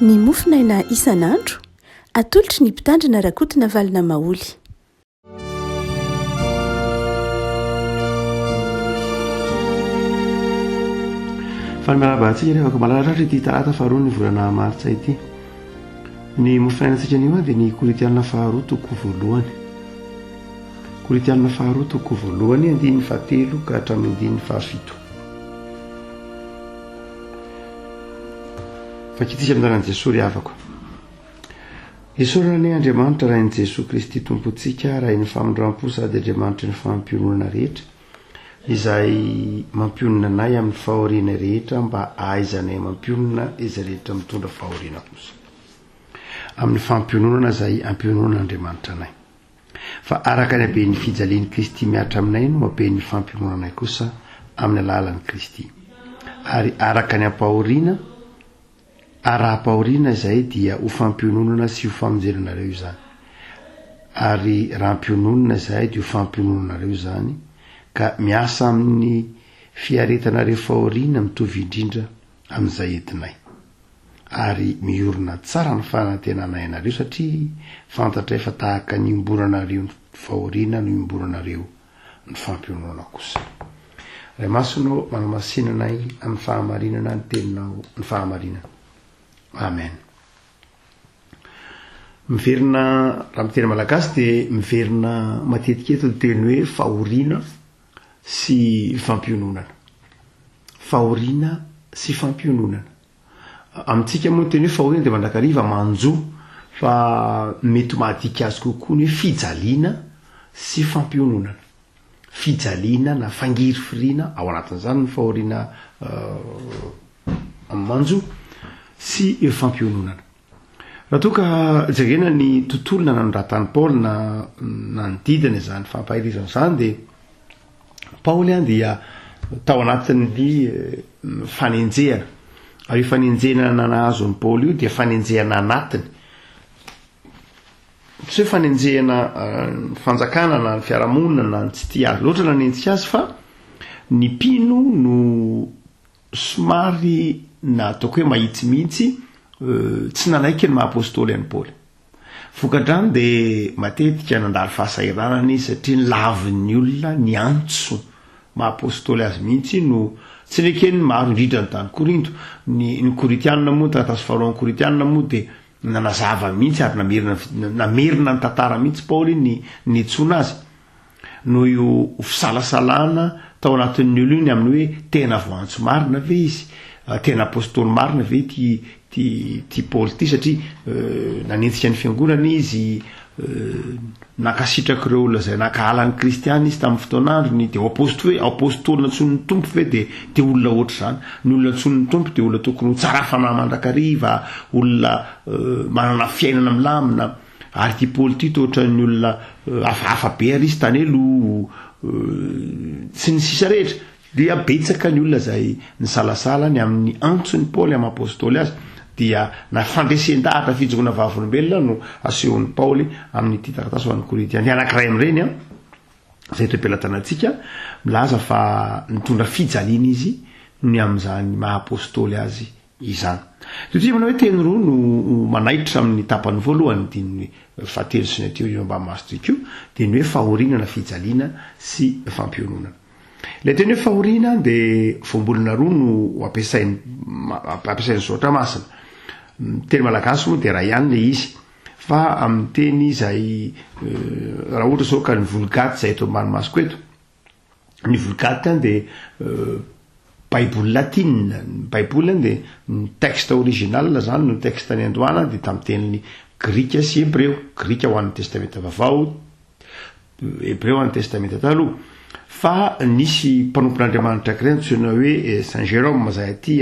Ny mofonaina isan'andro, atolotry ny Mpitandrina Rakotonavalona Maholy. Faly miarahaba antsika rehefa malala tratra ity talata faharoa ny volana martsa ity. Ny mofonainantsika anio dia ny Korintiana faharoa toko voalohany. Korintiana faharoa toko voalohany andininy fahatelo ka hatramin'ny andininy fahafito. Vakintsika amin'ny anaran'i Jesoa ry havako. Isaorana anie Andriamanitra Rain'i Jesoa Kristy Tompontsika, Rain'ny famindram-po sady Andriamanitry ny fampiononana rehetra, izay mampionona anay amin'ny fahorianay rehetra mba hahaizanay mampionona izay rehetra mitondra fahoriana kosa. Amin'ny fampiononana izay ampiononan'Andriamanitra anay. Fa araka ny haben'ny fijalian'i Kristy mihatra aminay no haben'ny fampiononanay kosa amin'ny alalan'i Kristy. Ary araka ny ampahoriana, ary raha ampahoriana izahay dia ho fampiononana sy ho famonjena anareo izany. Ary raha ampiononina izahay dia ho fampiononana anareo izany, ka miasa amin'ny fiaretanareo fahoriana mitovy indrindra amin'izay entinay. Ary miorina tsara ny fanantenanay anareo satria fantatray fa tahaka ny iombonanareo ny fahoriana no iombonanareo ny fampiononana kosa. Ray Masina ô, manamasina anay amin'ny fahamarinana ny teninao ny fahamarinana. Amen. Miverina, raha miteny malagasy dia miverina matetika eto ny teny hoe fahoriana sy fampiononana. Fahoriana sy fampiononana. Amintsika moa ny teny hoe fahoriana dia mandrakariva manjo fa mety mahadika azy kokoa ny hoe fijaliana sy fampiononana. Fijaliana na fangirifiriana, ao anatin'izany ny fahoriana amin'ny manjo, sy fampiononana. Raha toa ka jerena ny tontolo nananoratan'i Paoly na nanodidina izany fampaherezana izany dia Paoly dia tao anatin'ny fanenjehana. Ary io fanenjehana nahazo an'i Paoly io dia fanenjehana anatiny. Tsy hoe fanenjehana ny fanjakana na ny fiarahamonina na ny tsy tia azy loatra nanenjika azy fa ny mpino no somary na ataoko hoe mahitsy mihitsy tsy nanaiky ny maha apostoly an'i Paoly. Vokadrany dia matetika nandalo fahasahiranana izy satria nilavin'ny olona ny antso maha apostoly azy mihitsy no tsy neken'ny maro indrindra ny tany Korinto. Ny ny Korintianina moa, ny taratasy faharoan'ny Korintianina moa dia nanazava mihitsy ary namerina namerina ny tantara mihitsy Paoly ny niantsoana azy. Noho io fisalasalana tao anatin'ny olona io ny amin'ny hoe tena voantso marina ve izy, tena apostoly marina ve ity ity ity Paoly ity satria nanenjika ny fiangonana izy, nankasitraka ireo olona izay nankahala ny kristiana izy tamin'ny fotoan'androny, dia ho apostoly hoe apostoly nantsoin'ny Tompo ve dia dia olona ohatr'izany. Ny olona antsoin'ny Tompo dia olona tokony ho tsara fanahy mandrakariva, olona manana fiainana milamina. Ary ity Paoly ity toa ohatran'ny olona hafahafa be ary izy tany aloha sy ny sisa rehetra. Dia betsaka ny olona izay nisalasala ny amin'ny antson'i Paoly amin'ny apostoly azy. Dia na fandresen-dahatra fijoroana vavolombelona no asehon'i Paoly amin'ity taratasy ho an'ny Korintiana. Ny anankiray amin'ireny an, izay eto am-pelatanantsika, milaza fa nitondra fijaliana izy noho ny amin'izany maha apostoly azy izany. Toy manao hoe teny roa no manaitra amin'ny tapany voalohany, andininy fahatelo sy ny aty aoriana ambany maso toy koa, dia ny hoe fahoriana na fijaliana sy fampiononana. Ilay teny hoe fahoriana dia voambolana roa no ampiasain'ny ampiasain'ny soratra masina. Ny teny malagasy moa dia iray ihany ilay izy, fa amin'ny teny izay raha ohatra izao ka ny vulgate izay eto ambany masoko eto, Ny Vulgate dia baiboly latina, ny baiboly dia ny texte original zany no texte niandohana dia tamin'ny teny grika sy hebreo, grika ho an'ny testamenta vaovao, hebreo ho an'ny testamenta taloha. Fa nisy mpanompon'Andriamanitra anankiray antsoina hoe Saint Jérôme izay aty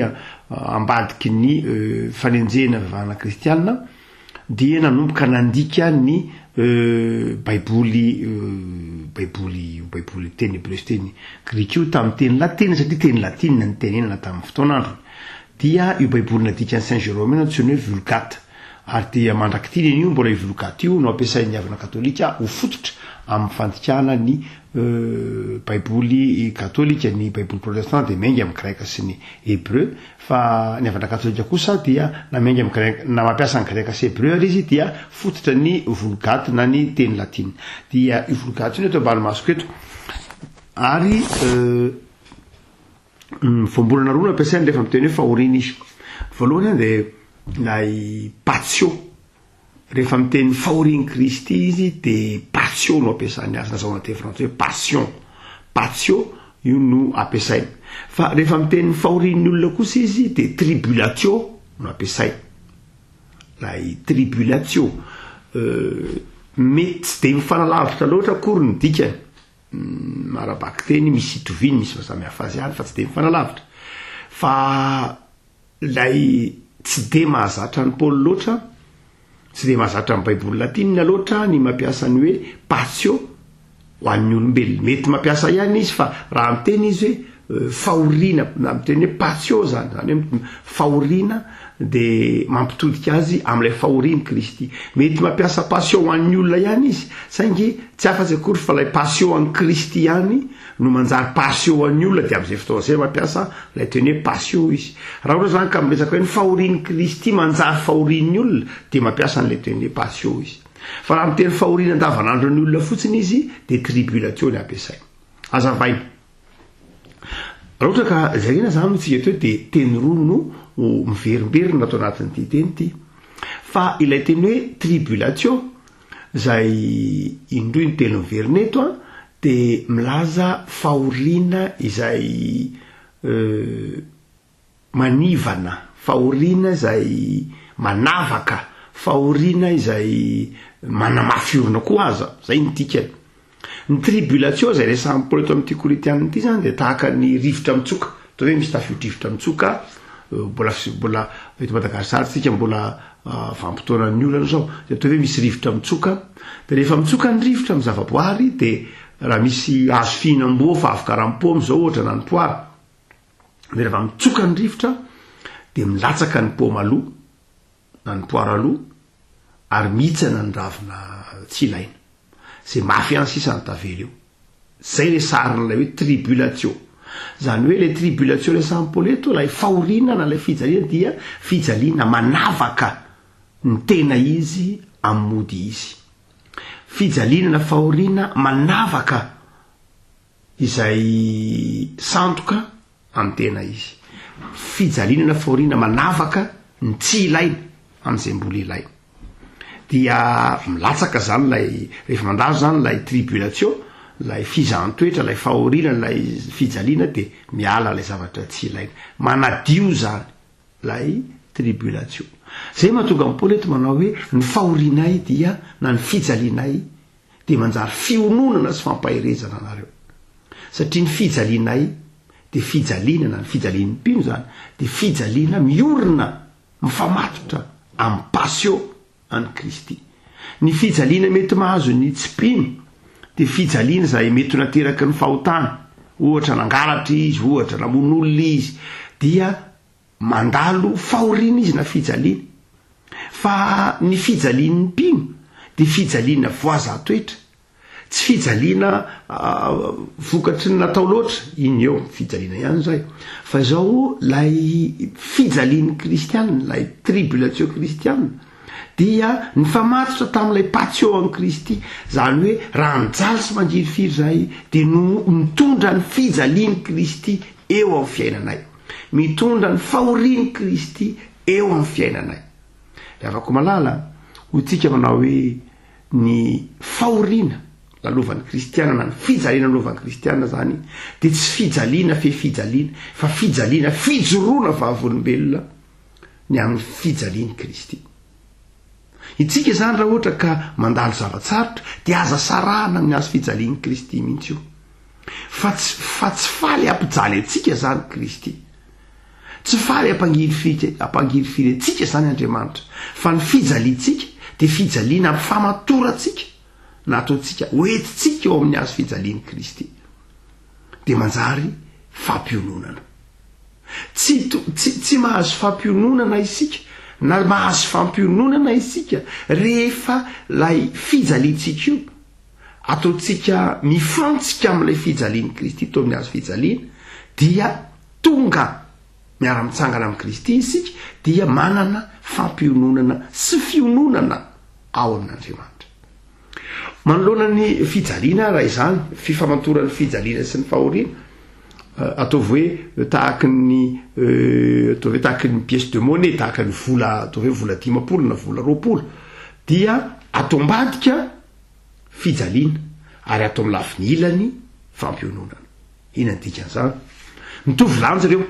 ambadiky ny fanenjehana fivavahana kristiana, dia nanomboka nandika ny Baiboly, Baiboly, io Baiboly teny hebreo sy teny grika io tamin'ny teny latina, satria teny latina no nitenenana tamin'ny fotoan'androny. Dia io Baiboly nadikan'i Saint Jérôme io no antsoina hoe Vulgate. Ary dia mandrak'ity ny anio mbola io Vulgate io no ampiasain'ny havana katolika ho fototra amin'ny fandikana ny Baiboly katolika. Ny Baiboly protestant dia miainga amin'ny greka sy ny hebreu, fa ny havana katolika kosa dia na miainga amin'ny greka, na mampiasa ny greka sy hebreu ary izy dia fototra ny Vulgate na ny teny latina. Dia io Vulgate io no eto ambany masoko eto. Ary Voambolana roa no ampiasainy rehefa miteny hoe fahoriana izy. Voalohany dia ilay patio. Rehefa miteny fahorian'i Kristy izy dia patio no ampiasany azy, nazahoana teny frantsay hoe passion. Patio io no ampiasainy. Fa rehefa miteny fahorian'ny olona kosa izy dia tribulatio no ampiasainy. Ilay tribulatio. Mety tsy dia mifanalavitra loatra akory ny dikany. Ara-bakiteny misy itoviany, misy mahasamihafa azy ihany fa tsy dia mifanalavitra. Fa ilay tsy dia mahazatra an'i Paoly loatra, tsy dia mahazatra ny Baiboly latinina loatra ny mampiasa ny hoe patio ho an'ny olombelona. Mety mampiasa ihany izy fa raha miteny izy hoe fahoriana, na miteny hoe patio zany, zany hoe fahoriana dia mampitodika azy amin'ilay fahorian'i Kristy. Mety mampiasa passion ho an'ny olona ihany izy, saingy tsy afa-tsy akory fa ilay passion an'i Kristy ihany no manjary passion ho an'ny olona, dia amin'izay fotoana izay mampiasa ilay teny hoe passion izy. Raha ohatra izany ka miresaka hoe ny fahorian'i Kristy manjary fahorian'ny olona, dia mampiasa an'ilay teny hoe passion izy. Fa raha miteny fahoriana andavanandron'ny olona fotsiny izy, dia tribulation ny ampiasainy. Hazavaina. Raha ohatra ka jerena izany hoy tsika teo dia teny roa no miverimberina ato anatin'ity teny ity. Fa ilay teny hoe tribulatio izay indroa intelo miverina eto an, dia milaza fahoriana izay manivana, fahoriana izay manavaka, fahoriana izay manamafy orina koa aza, izay ny dikany. Ny tribulatio izay resahin'i Paoly eto amin'ity Korintiana ity izany dia tahaka ny rivotra mitsoka, atao hoe misy tafio-drivotra mitsoka, mbola mbola eto Madagasikara tsika mbola vanim-potoanan'ny olana izao, dia atao hoe misy rivotra mitsoka, dia rehefa mitsoka ny rivotra amin'ny zavaboary dia raha misy hazo fihinam-boa fahavokaram-paomy izao ohatra na ny poara, Dia rehefa mitsoka ny rivotra dia milatsaka ny paoma lo na ny poara lo ary mihitsana ny ravina tsy ilaina. Izay mafy ihany sisa no tavela eo. Izay ilay sarin'ilay hoe tribulatio. Izany hoe ilay tribulatio resahin'i Paoly eto, ilay fahoriana na ilay fijaliana dia fijaliana manavaka ny tena izy amin'ny mody izy. Fijaliana na fahoriana manavaka izay sandoka amin'ny tena izy. Fijaliana na fahoriana manavaka ny tsy ilaina amin'izay mbola ilaina. Dia milatsaka izany ilay, rehefa mandalo izany ilay tribulation, ilay fizahan-toetra, ilay fahoriana, ilay fijaliana dia miala ilay zavatra tsy ilaina. Manadio izany ilay tribulation. Izay mahatonga an'i Paoly eto manao hoe ny fahorianay dia na ny fijalianay dia manjary fiononana sy fampaherezana anareo. Satria ny fijalianay dia fijaliana, na ny fijalian'ny mpino izany, dia fijaliana miorina, mifamatotra amin'ny pasio an'i Kristy. Ny fijaliana mety mahazo ny tsy mpino dia fijaliana izay mety ho nateraky ny fahotana, ohatra nangalatra izy, ohatra namono olona izy, dia Mandalo fahoriana izy na fijaliana. Fa ny fijalian'ny mpino dia fijaliana voazaha-toetra, tsy fijaliana vokatry ny natao loatra, iny eo, fijaliana ihany izay, fa izao ilay fijalian'ny kristiana, ilay tribulation kristiana, dia nifamatotra tamin'ilay patio an'i Kristy, izany hoe raha mijaly sy mangirifiry izahay dia no mitondra ny fijalian'i Kristy eo amin'ny fiainanay. Mitondra ny fahorian'i Kristy eo amin'ny fiainanay. Ry havako malala, hoy tsika manao hoe ny fahoriana lalovan'ny kristiana na ny fijaliana lalovan'ny kristiana zany dia tsy fijaliana fe fijaliana fa fijaliana fijoroana vavolombelona ny amin'ny fijalian'i Kristy. Itsika izany raha ohatra ka mandalo zava-tsarotra dia aza sarahana amin'ny hazo fijalian'i Kristy mihitsy io. Fa tsy fa tsy faly hampijaly antsika izany Kristy. Tsy faly hampangirifiry hampangirifiry antsika izany Andriamanitra. Fa ny fijaliantsika dia fijaliana ampifamatorantsika na ataontsika hoentintsika eo amin'ny hazo fijalian'i Kristy. Dia manjary fampiononana. Tsy tsy tsy mahazo fampiononana isika. na mahazo fampiononana isika rehefa ilay fijaliantsika io ataontsika mifantsika amin'ilay fijalian'i Kristy teo amin'ny hazo fijaliana dia tonga miara-mitsangana amin'i Kristy isika dia manana fampiononana sy fiononana ao amin'Andriamanitra. Manoloana ny fijaliana raha izany, fifamantoran'ny fijaliana sy ny fahoriana, ataovy hoe tahaky ny ataovy hoe tahaky ny pièce de monnaie, tahaka ny vola ataovy hoe vola 50 na vola 20 dia ato ambadika fijaliana ary ato amin'ny lafiny ilany fampiononana. Inona ny dikan'izany? Mitovy lanja ireo.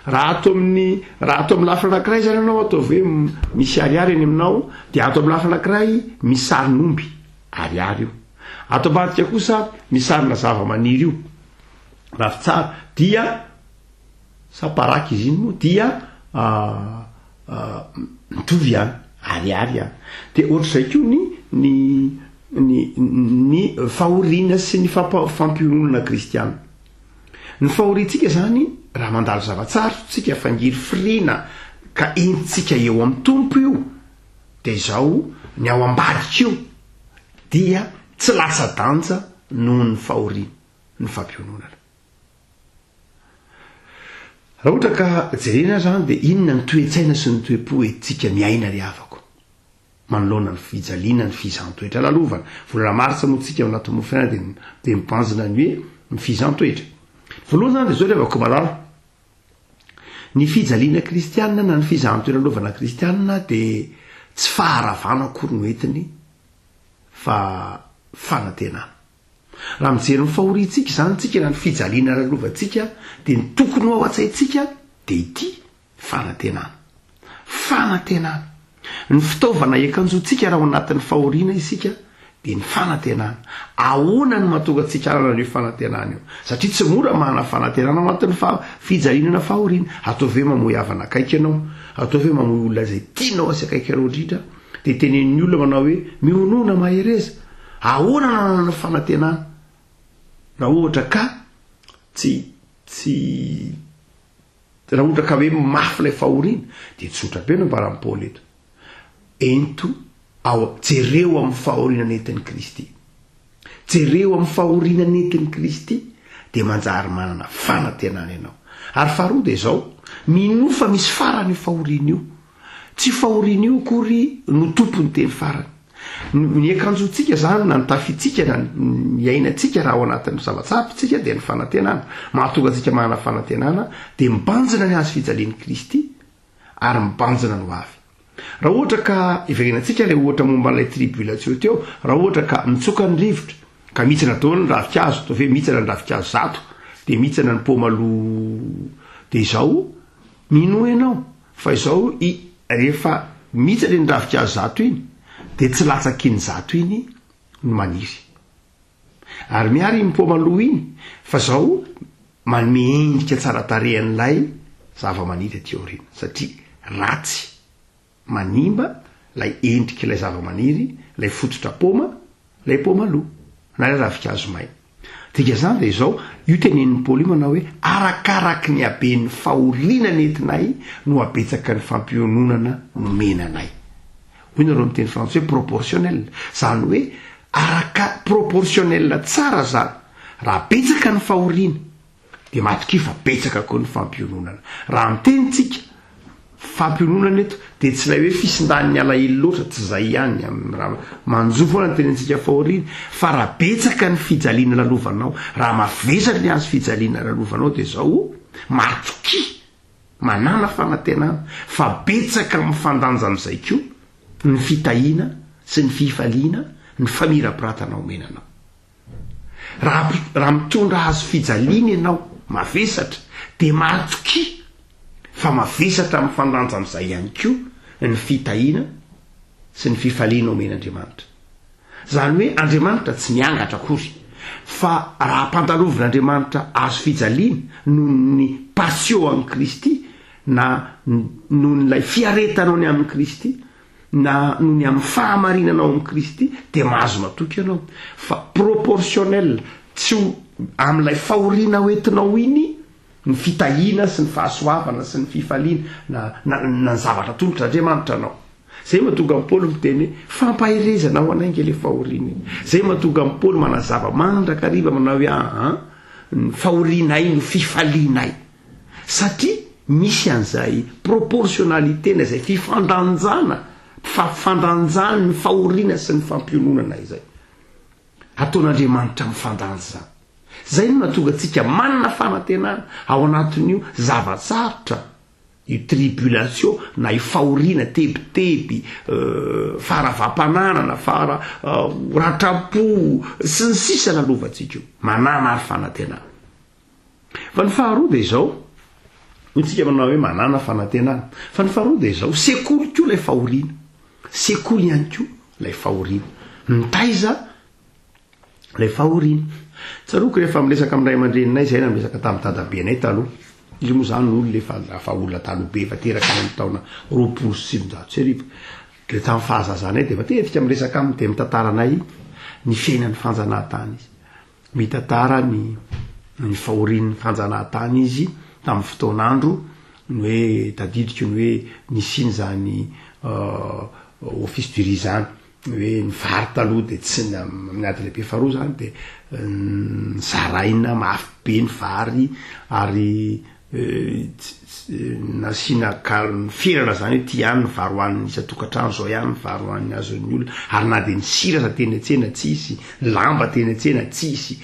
Raha ato amin'ny raha ato amin'ny lafiny anankiray izany ianao ataovy hoe misy ariary eny aminao dia ato amin'ny lafiny anankiray misy sarin'omby, ariary io. Ato ambadika kosa misy sarina zavamaniry io, ravintsara, dia sa paraky izy iny moa dia mitovy ihany, ariary ihany. Dia ohatr'izay koa ny ny ny ny fahoriana sy ny fampiononana kristiana. Ny fahoriantsika izany, raha mandalo zava-tsarotra tsika, fangirifiriana ka entintsika eo amin'ny Tompo io, dia izao, ny ao ambadika io dia tsy latsa-danja noho ny fahoriana, ny fampiononana. Raha ohatra ka jerena izany dia inona ny toe-tsaina sy ny toe-po entintsika miaina ry havako? Manoloana ny fijaliana, ny fizahàn-toetra lalovana. Volana martsa moa tsika ao anatin'ny mofo fiainana dia dia mibanjina ny hoe ny fizahàn-toetra. Voalohany izany dia izao ry havako malala, ny fijaliana kristianina na ny fizahàn-toetra lalovana kristianina dia tsy faharavana akory no entiny fa fanantenana. Raha mijery ny fahoriantsika izany tsika na ny fijaliana lalovantsika dia ny tokony ho ao an-tsaintsika dia ity, Fanantenana. Fanantenana. Ny fitaovana hiakanjoantsika raha ao anatin'ny fahoriana isika dia ny fanantenana. Ahoana no mahatonga antsika hanana an'io fanantenana io? Satria tsy mora manana fanantenana ao anatin'ny fijaliana na fahoriana. Ataovy hoe mamoy havana akaiky ianao, ataovy hoe mamoy olona izay tianao sy akaiky anao indrindra, dia tenenin'ny olona manao hoe mionona, mahereza. Ahoana no hananana fanantenana raha ohatra ka tsy tsy Raha ohatra ka hoe mafy ilay fahoriana dia tsotra be no ambaran'i Paoly eto. Ento ao, jereo amin'ny fahoriana nentin'i Kristy. Jereo amin'ny fahoriana nentin'i Kristy dia manjary manana fanantenana ianao. Ary faharoa dia izao, minoa fa misy farany io fahoriana io. Tsy fahoriana io akory no tompon'ny teny farany. Ny akanjontsika izany na ny tafintsika na ny iainantsika raha ao anatin'ny zava-tsarotra isika dia ny fanantenana. Mahatonga antsika manana fanantenana dia mibanjina ny hazo fijalian'i Kristy ary mibanjina ny ho avy. Raha ohatra ka iverenantsika ilay ohatra momba an'ilay tribulation teo, raha ohatra ka mitsoka ny rivotra ka mihitsana daholo ny ravinkazo, ataovy hoe mihitsana ny ravinkazo zato dia mihitsana ny paoma-lo dia izao, minoa ianao Fa izao i rehefa mihitsana iny ravinkazo zato iny dia tsy latsak'iny zato iny no maniry. Ary miary iny paoma lo iny fa zao manome endrika tsara tarehy an'ilay zava-maniry aty aoriana satria ratsy manimba ilay endrik'ilay zava-maniry, ilay fototra paoma, ilay paoma lo na ilay ravinkazo maina. Dikan'izany dia izao, io tenenin'i Paoly io manao hoe, Arakaraky ny haben'ny fahoriana nentinay no habetsaka ny fampiononana nomena anay. Hoy nareo amin'ny teny frantsay hoe proportionnel. Izany hoe araka, proportionnel tsara izany. Raha betsaka ny fahoriana, Dia matokia fa betsaka koa ny fampiononana. Raha miteny tsika fampiononana eto dia tsy ilay hoe fisindan'ny alahelo loatra, tsy izay ihany, raha manjo foana ny tenentsika fahoriana, fa raha betsaka ny fijaliana lalovanao, raha mavesatra ny hazo fijaliana lalovanao dia izao, matokia, manàna fanantenana fa betsaka mifandanja amin'izay koa ny fitahiana sy ny fifaliana, ny famirapiratana omena anao. Raha raha mitondra hazo fijaliana ianao, mavesatra, dia matokia fa mavesatra mifandanja amin'izay ihany koa ny fitahiana sy ny fifaliana omen'Andriamanitra. Izany hoe Andriamanitra tsy miangatra akory, fa raha ampandalovin'Andriamanitra hazo fijaliana noho ny passion an'i Kristy na noho n'ilay fiaretanao ny amin'i Kristy, na noho ny amin'ny fahamarinana ao amin'i Kristy dia mahazo matoky ianao fa proportionnel tsy ho amin'ilay fahoriana hoentinao iny. Ny fitahiana sy ny fahasoavana sy ny fifaliana na na na ny zavatra atolotr'Andriamanitra anao. Zay mahatonga an'i Paoly miteny hoe fampaherezana ho anay ange le fahoriana e. Zay mahatonga an'i Paoly manazava mandrakariva manao hoe aa ny fahorianay no fifalianay. Satria misy an'izay proportionnalité na izay fifandanjana, fifandanjan'ny fahoriana sy ny fampiononana izay. Ataon'Andriamanitra mifandanja izany. Izay no nahatonga antsika manana fanantenana ao anatin'io zava-tsarotra, io tribulation na io fahoriana, tebiteby, faharavam-pananana, fahara, ratram-po, sy ny sisa lalovantsika io. Manana ary fanantenana. Fa ny faharoa dia izao, hoy tsika manao hoe manana fanantenana. Fa ny faharoa dia izao, sekoly koa ilay fahoriana. Sekoly ihany koa ilay fahoriana. Mitaiza ilay fahoriana. Tsaroako rehefa miresaka amin'ny ray aman-dreninay izay na miresaka tamin'ny dadabenay taloha. Izy moa izany olona efa efa olona taloha be, efa teraka any amin'ny taona 1920. Dia tamin'ny fahazazanay dia matetika miresaka aminy dia mitantara anay ny fiainan'ny fanjanahantany izy. Mitantara ny ny fahorian'ny fanjanahantany izy tamin'ny fotoan'andro, ny hoe tadidiko ny hoe nisian'izany office du riz izany, ny hoe ny vary taloha dia tsy ny amin'ny ady lehibe faharoa izany dia nozaraina mafy be ny vary ary Nasiana ferana zany hoe ty ihany ny vary hohanin'ny isan-tokantrano, zao ihany ny vary hohanin'ny azon'ny olona, ary na dia ny sira aza teny an-tsena tsisy, ny lamba teny an-tsena tsisy,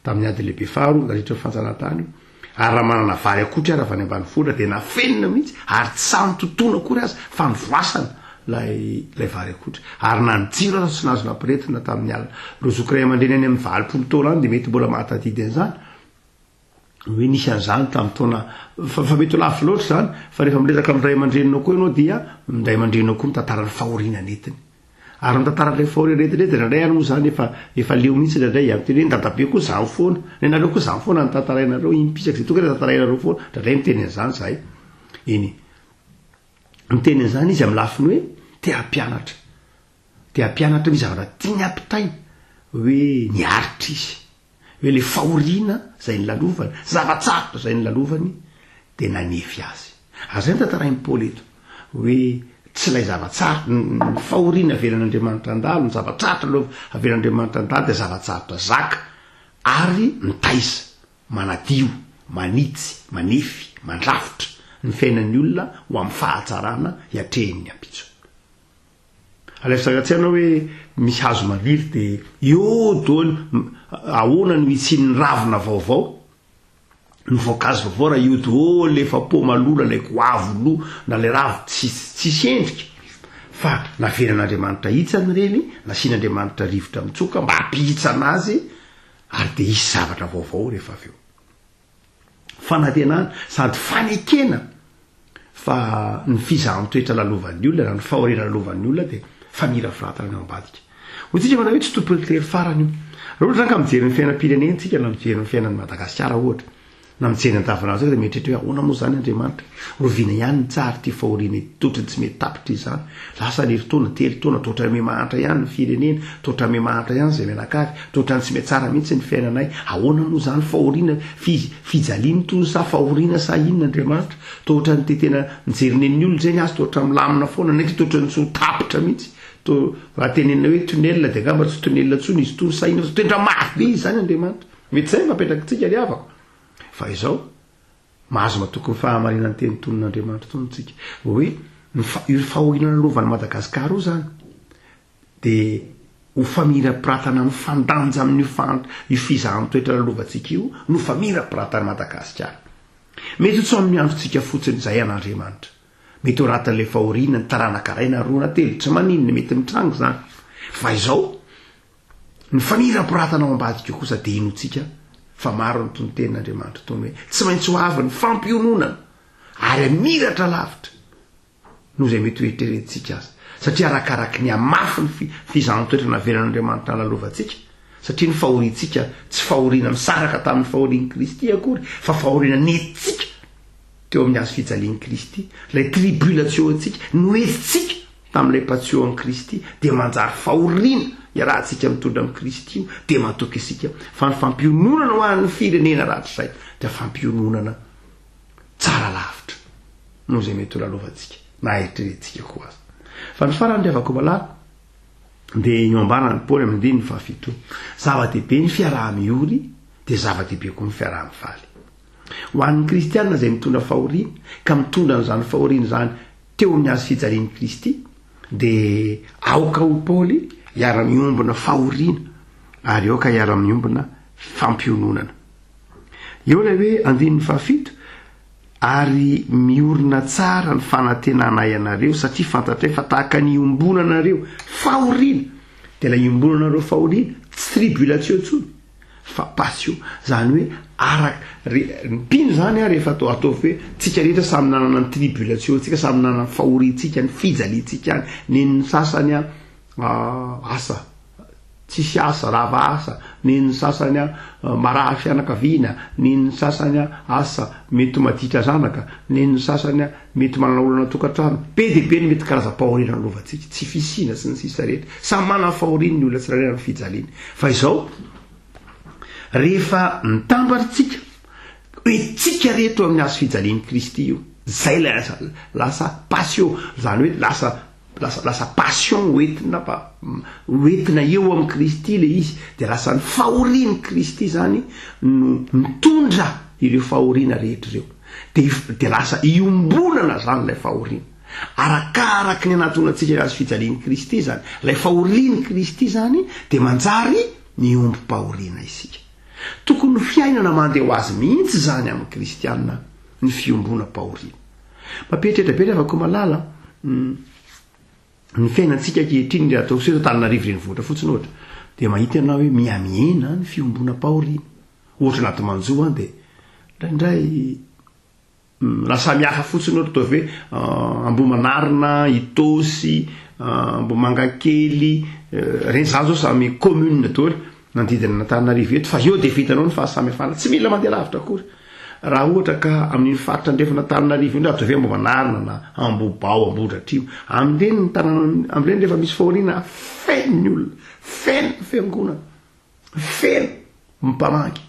tamin'ny ady lehibe faharoa nandritra ny fanjanahantany io, ary raha manana vary akotry ary avy any ambanivohitra dia nafenina mihitsy ary tsy sahy nitotoana akory aza fa novoasana ilay ilay vary akotry, ary na ny jiro aza tsy nahazo nampiretina tamin'ny alina. Ireo zoky ray aman-dreny any amin'ny 80 taona any dia mety mbola mahatadidy an'izany. hoe nisy an'izany tamin'ny taona fa fa mety ho lafo loatra izany fa rehefa miresaka amin'ny ray aman-dreninao koa ianao dia ny ray aman-dreninao koa mitantara ny fahoriana nentiny ary mitantara ilay fahoriana nentiny dia indraindray ary moa izany efa efa leo mihitsy indraindray amin'ny teny hoe dadabe koa izany foana ny anareo koa izany foana ny tantarainareo impisaka izay tonga dia tantarainareo foana indraindray miteny an'izany izahay eny miteny an'izany izy amin'ny lafiny hoe te hampianatra te hampianatra misy zavatra tiany hampitaina hoe niaritra izy Hoe ilay fahoriana izay nilalovany, zava-tsarotra izay nilalovany dia nanefy azy. Ary izay no tantarain'i Paoly eto, hoe tsy ilay zava-tsarotra, ny fahoriana avelan'Andriamanitra handalo, ny zava-tsarotra aloha avelan'Andriamanitra handalo dia zava-tsarotra zaka ary mitaiza, manadio, manitsy, manefy, mandrafitra ny fiainan'ny olona ho amin'ny fahatsarana hiatrehiny ny ampitso. Alaivo sary an-tsaina hoe misy hazo maniry dia eo daholo, ahoana no hisian'ny ravina vaovao, ny voankazo vaovao raha eo daholo ilay efa paoma lona, ilay goavy lo, na ilay ravina tsisy tsisy endrika. Fa navelan'Andriamanitra hitsana ireny, nasian'Andriamanitra rivotra mitsoka mba hampihitsana azy ary dia hisy zavatra vaovao rehefa avy eo. Fanantenana sady fanekena fa ny fizahan-toetra lalovan'ny olona na ny fahoriana lalovan'ny olona dia famirafiratana ny ao ambadika. Hoy tsika manao hoe tsy tompon'ny tery farany io. Raha ohatra zany ka mijery ny fiainam-pirenena tsika na mijery ny fiainan'i Madagasikara ohatra, na mijery ny andavanandro tsika dia mieritreritra hoe ahoana moa izany Andriamanitra? Roviana ihany ny tsara ity fahoriana ity, toa ohatran'ny tsy mety tapitra izany. Lasa ny herintaona, telo taona, toa ohatran'ny miha-mahantra ihany ny firenena, toa ohatran'ny miha-mahantra ihany izay mianakavy, toa ohatran'ny tsy mihatsara mihitsy ny fiainanay. Ahoana moa izany fahoriana, fijaliana itony sa fahoriana sa inona Andriamanitra? Toa ohatran'ny te tena mijery nen'ny olona izay ny azy toa ohatran'ny milamina foana, nefa toa ohatran'ny tsy ho tapitra mihitsy. Toa raha tenenina hoe tunnel dia angamba tsy tunnel intsony izy itony sa inona fa toa mafy be izy izany Andriamanitra. Mety izay no apetraka antsika ry havako. Fa izao, Mahazo matoky ny fahamarinan'ny teny tonon'Andriamanitra itony tsika. Hoe ny fa, io fahoriana lalovan'i Madagasikara io zany dia ho famirapiratana mifandanja amin'io fan, io fizahan-toetra lalovantsika io no famirapiratan'i Madagasikara. Mety ho tsy amin'ny androntsika fotsiny izay an'Andriamanitra. Mety ho ratin'ilay fahoriana ny taranaka iray na roa na telo, tsy maninona, mety mitranga izany. Fa izao, Ny famirapiratana ao ambadika kosa dia inoantsika fa maro ny tonotenin'Andriamanitra toy ny hoe tsy maintsy ho avy ny fampiononana ary hamiratra lavitra noho izay mety ho eritreretintsika aza. Satria arakaraky ny hamafy ny fizahan-toetra navelan'Andriamanitra nalalovantsika, satria ny fahoriantsika tsy fahoriana misaraka tamin'ny fahorian'i Kristy akory fa fahoriana nentintsika teo amin'ny hazo fijalian'i Kristy, ilay tribulatio-ntsika, noentintsika tamin'ilay patio an'i Kristy dia manjary fahoriana iarahantsika mitondra amin'i Kristy io dia matoky isika fa ny fampiononana ho an'ny firenena rahatrizay dia fampiononana. Tsara lavitra noho izay mety ho lalovantsika na eritreretintsika koa aza. Fa ny farany ry havako malala dia io ambaran'i Paoly amin'ny andininy fahafito io. Zava-dehibe ny fiaraha-miory dia zava-dehibe koa ny fiaraha-mifaly. Ho an'ny kristiana izay mitondra fahoriana ka mitondra an'izany fahoriana izany teo amin'ny hazo fijalian'i Kristy dia aoka ho Paoly hiara-miombona fahoriana ary aoka hiara-miombona fampiononana. Eo ilay hoe andininy fahafito, Ary miorina tsara ny fanantenanay anareo, satria fantatray fa tahaka ny iombonanareo fahoriana, dia ilay iombonanareo fahoriana, tsy tribulation intsony, fa passion, izany hoe araka, re, ny mpino izany an, rehefa atao, ataovy hoe tsika rehetra samy nanana ny tribulation-tsika, samy nanana ny fahoriantsika, ny fijaliantsika any, nen'ny sasany an, asa, tsisy asa, rava asa, nen'ny sasany marary fianakaviana, nen'ny sasany asa mety ho maditra zanaka, nen'ny sasany mety manana olana tokantrano, be dia be ny mety karazam-pahoriana lovantsika, tsy fisiana sy ny sisa rehetra, samy manana ny fahoriany ny olona tsirairay amin'ny fijaliany, fa izao rehefa mitambatra tsika, hoe tsika rehetra eo amin'ny hazo fijalian'i Kristy io, zay ilay lasa passion, izany hoe lasa Lasa lasa passion ho entina fa ho entina eo amin'i Kristy ilay izy dia lasa ny fahorian'i Kristy izany no mitondra ireo fahoriana rehetra ireo. Dia dia lasa iombonana izany ilay fahoriana. Arakaraky ny anatonantsika ny hazo fijalian'i Kristy izany, ilay fahorian'i Kristy izany dia manjary miombom-pahoriana isika. Tokony ho fiainana mandeha ho azy mihitsy izany amin'ny kristiana ny fiombonam-pahoriana. Mampieritreritra be ry havako malala ny fiainantsika ankehitriny, raha ataoko hoe eto Antananarivo renivohitra fotsiny ohatra, dia mahita ianao hoe mihamihena ny fiombonam-pahoriana. Ohatra anaty manjo an dia indraindray raha samy hafa fotsiny ohatra ataovy hoe Ambohimanarina, Itaosy, Ambohimangakely, ireny izany izao samy commune daholo. Manodidina an'Antananarivo eto fa eo dia efa hitanao ny fahasamihafana, tsy mila mandeha lavitra akory. Raha ohatra ka amin'iny faritra andrefan'Antananarivo iny, raha ataovy hoe Ambohimanarina na Ambohibao, Ambohidratrimo, amin'ireny ny tanàna, amin'ireny rehefa misy fahoriana feno ny olona, feno ny fiangonana, feno ny mpamangy.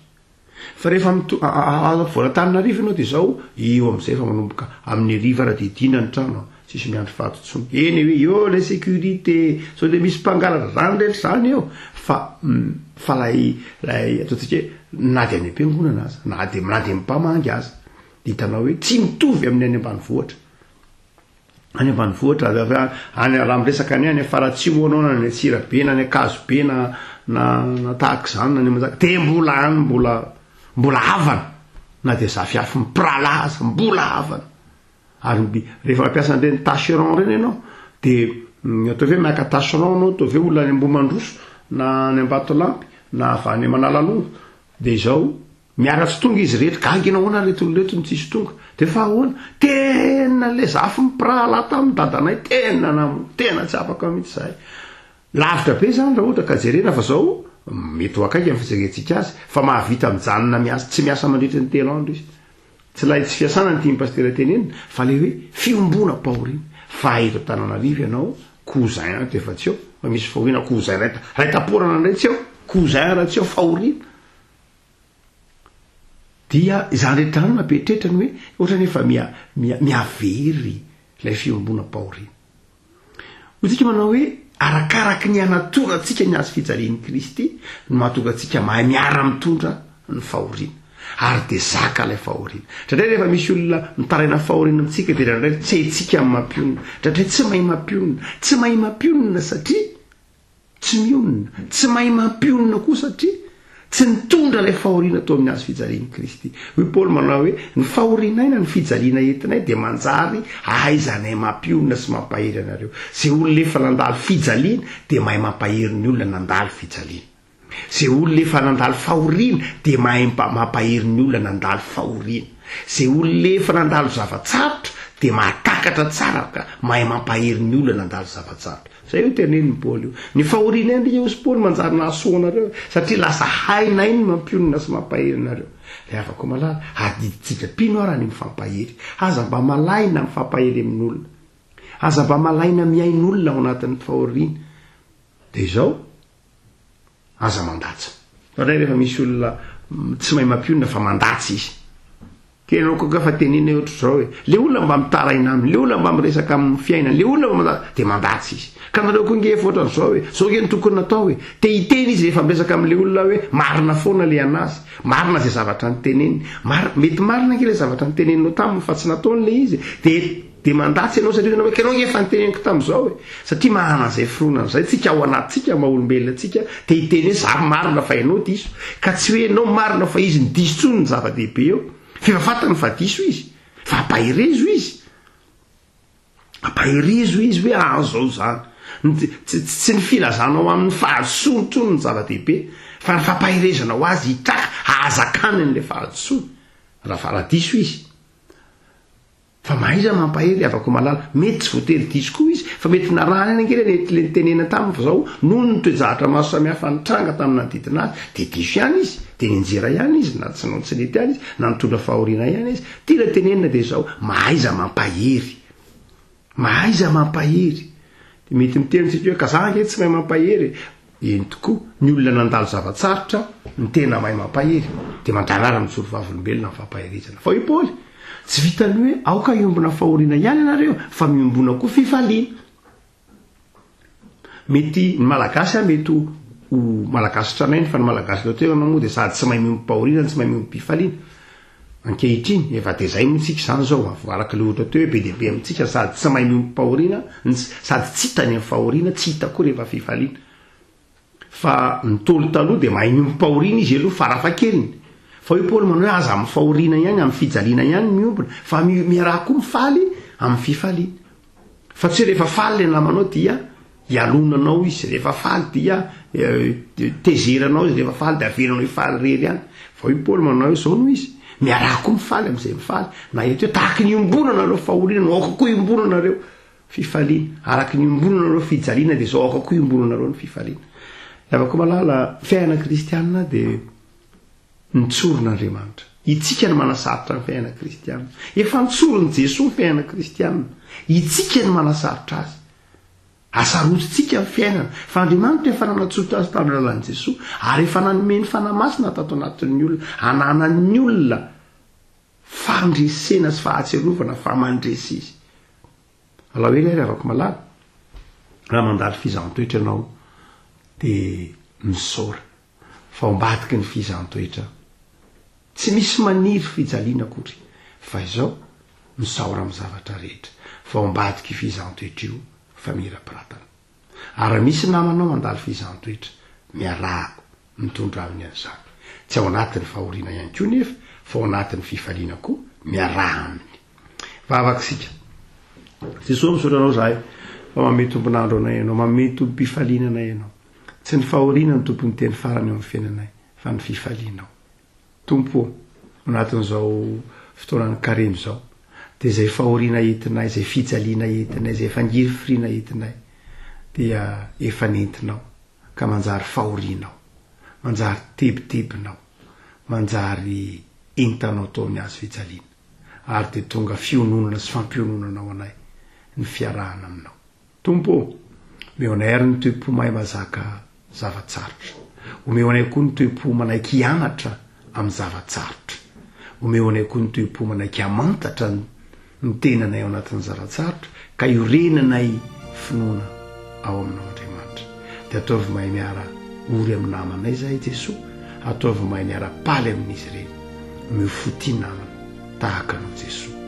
Fa rehefa mito, afovoan'Antananarivo ianao dia izao, eo amin'izay efa manomboka amin'ny hariva raha dia dina ny trano, tsisy miandry faty intsony. Eny hoe eo ilay sécurité, sao dia misy mpangalatra, izany rehetra izany eo. Fa, fa ilay, ilay ataontsika hoe na dia any am-piangonana aza, na dia, na dia mpamangy aza, dia hitanao hoe tsy mitovy amin'ny any ambanivohitra. Any ambanivohitra, avy avy any, raha miresaka ny any Faratsiho anao na any Antsirabe na any Ankazobe na na na tahaka izany na any Manjaka, dia mbola any mbola mbola havana na dia zafiafy mpirahalahy aza mbola havana. Ary mby rehefa mampiasa an'ireny tacheron ireny ianao dia ataovy hoe maka tacheron anao, ataovy hoe olona any Ambohimandroso na any Ambatolampy na avy any Manalalonga dia izao Miara tsy tonga izy rehetra, gaga ianao ahoana reto olona reto no tsisy tonga, de fa ahoana? Tena le zafy mpirahalahy tamin'ny dadanay tena namono, tena tsy afaka mihitsy zahay. Lavitra be zany raha ohatra ka jerena fa zao mety ho akaiky ny fijerentsika azy fa mahavita mijanona miasa, tsy miasa mandritry ny telo andro izy. Tsy ilay tsy fiasana no tian'i Pasitera tenenina fa le hoe fiombonam-pahoriana. Fa eto Antananarivo ianao cousin de efa tsy eo, fa misy fahoriana cousin ray ray taporana indray tsy eo, cousin raha tsy eo fahoriana. Dia izany rehetra izany mampieritreritra ny hoe ohatrany efa miha miha mihavery ilay fiombonam-pahoriana. Hoy tsika manao hoe arakaraky ny hanatorantsika ny hazo fijalian'i Kristy no mahatonga antsika mahay miara-mitondra ny fahoriana. Ary dia zaka ilay fahoriana. Indraindray rehefa misy olona mitaraina fahoriana amintsika dia indraindray tsy haintsika ny mampionona. Indraindray tsy mahay mampionona. Tsy mahay mampionona satria Tsy mionona, tsy mahay mampionona koa satria tsy nitondra ilay fahoriana teo amin'ny hazo fijalian'i Kristy. Hoy Paoly manao hoe, Ny fahorianay na ny fijaliana entinay dia manjary ahaizanay mampionona sy mampahery anareo. Izay olona efa nandalo fijaliana dia mahay mampahery ny olona nandalo fijaliana. Izay olona efa nandalo fahoriana dia mahay mampahery ny olona nandalo fahoriana. Izay olona efa nandalo zava-tsarotra dia mahatakatra tsara ka mahay mampahery ny olona nandalo zava-tsarotra. Zay io tenenin'i Paoly io. Ny fahorianay anie hozy Paoly manjary nahasoa anareo satria lasa hainay ny mampionona sy mampahery anareo. Ry havako malala, adidintsika mpino ara ny mifampahery. Aza mba malaina mifampahery amin'olona. Aza mba malaina mihaino olona ao anatin'ny fahoriana. Dia izao, aza mandatsa. Indraindray rehefa misy olona tsy mahay mampionona fa mandatsa izy. Tena koa fa tenenina hoe ohatr'izao e. Le olona mba mitaraina aminy, le olona mba miresaka amin'ny fiainany, le olona mba dia mandatsa izy. Ka nareo koa nge efa ohatran'izao e, zao nge no tokony natao e. Te hiteny izy rehefa miresaka amin'le olona hoe marina foana le anazy, marina zay zavatra noteneniny. Mar- mety marina nge le zavatra noteneninao taminy fa tsy nataony le izy e. Dia dia mandatsa ianao satria ianao hoe ka ianao nge efa noteneniko tamin'izao e. Satria manana an'izay fironana izay tsika ao anatintsika maha olombelona antsika, te hiteny hoe za marina fa ianao diso. Ka tsy hoe ianao marina fa izy no diso intsony ny zava-dehibe eo. F'efa fantany fa diso izy. Fa ampaherezo izy. Ampaherezo izy hoe azao izany. Tsy tsy ny filazanao aminy fahadisoany intsony ny zava-dehibe fa ny fampaherezanao azy hitraka hahazakany an'ilay fahadisoany. Raha raha diso izy. Fa mahaiza mampahery havako malala. Mety tsy voatery diso koa izy fa mety narahany ihany ange le le nitenena taminy fa zao noho ny toe-javatra maro samihafa nitranga tamin'ny nanodidina azy dia diso ihany izy, dia nianjera ihany izy na tsy nanao tsy nety ihany izy na nitondra fahoriana ihany izy. Tiana tenenina dia izao, mahaiza mampahery. Mahaiza mampahery. Dia mety miteny tsika hoe ka za ange tsy mahay mampahery e. Eny tokoa, ny olona nandalo zava-tsarotra no tena mahay mampahery, dia mandrarara mijoro vavolombelona amin'ny fampaherezana. Fa hoy Paoly, Tsy vitan'ny hoe aoka hiombona fahoriana ihany ianareo, fa miombona koa fifaliana. Mety ny Malagasy aho mety ho ho Malagasy tranainy, fa ny Malagasy eto an-toerana moa dia sady tsy mahay miombom-pahoriana no tsy mahay miombom-pifaliana. Ankehitriny, efa dia izay moa tsika izany izao, araka ilay ohatra teo hoe be dia be amintsika sady tsy mahay miombom-pahoriana, sady tsy hita ny amin'ny fahoriana, tsy hita koa rehefa fifaliana. Fa ny Ntaolo taloha dia mahay miombom-pahoriana izy aloha farafahakeliny. Fa hoy Paoly manao hoe aza amin'ny fahoriana ihany, amin'ny fijaliana ihany miombona, fa miaraha koa mifaly amin'ny fifaliana. Fa tsy hoe rehefa faly ilay namanao dia ialonanao izy, rehefa faly dia tezeranao izy, rehefa faly dia avelanao hifaly irery ihany. Fa hoy Paoly manao hoe izao no izy, miaraha koa mifaly amin'izay mifaly. Na eto hoe tahaky ny iombonanareo fahoriana no aoka koa iombonanareo fifaliana. Araky ny iombonanareo fijaliana dia izao aoka koa iombonanareo ny fifaliana. Havako malala, fiainana kristianina dia Nitsorin'Andriamanitra. Itsika no manasarotra ny fiainana kristiana. Efa nitsorin'i Jesoa ny fiainana kristiana. Itsika no manasarotra azy. Asarotintsika ny fiainana. Fa Andriamanitra efa nanatsotra azy tamin'ny alalan'i Jesoa ary efa nanome ny Fanahy Masina tato anatin'ny olona. Ananan'ny olona fandresena sy fahatsiarovana fa mandresy izy. Alao ela ry havako malala, raha mandalo fizahan-toetra ianao dia misaora. Fa ao ambadiky ny fizahan-toetra tsy misy maniry fijaliana akory fa izao misaora amin'ny zavatra rehetra fa ao ambadik'io fizahan-toetra io famirapiratana. Ary raha misy namanao mandalo fizahan-toetra, miaraha mitondra aminy an'izany. Tsy ao anatin'ny fahoriana ihany koa nefa fa ao anatin'ny fifaliana koa miaraha aminy. Vavaka isika. Jesoa misaotra anao izahay fa manome tombon'andro anay ianao, manome tombom-pifaliana anay ianao. Tsy ny fahoriana no tompon'ny teny farany eo amin'ny fiainanay, fa ny fifalianao. Tompo ô, anatin'izao fotoanan'ny karemy izao, dia izay fahoriana entinay, izay fijaliana entinay, izay fangirifiriana entinay, dia efa nentinao, ka manjary fahorianao, manjary tebitebinao, manjary entanao tao amin'ny hazo fijaliana, ary dia tonga fiononana sy fampiononana ho anay ny fiarahana aminao. Tompo ô, omeo anay àry ny toe-po mahay mahazaka zava-tsarotra. Omeo anay koa ny toe-po manaiky hianatra amin'ny zava-tsarotra. Omeo anay koa ny toe-po manaiky hamantatra ny tenanay ao anatin'ny zava-tsarotra, ka iorenanay finoana ao Aminao Andriamanitra. Dia ataovy mahay miara ory amin'ny namanay izahay Jesoa, ataovy mahay miara-paly amin'izy ireny. Omeo fo tia namana. Tahaka anao Jesoa.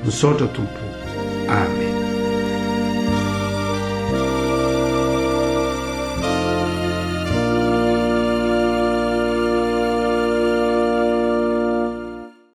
Misaotra Tompo o. Amen.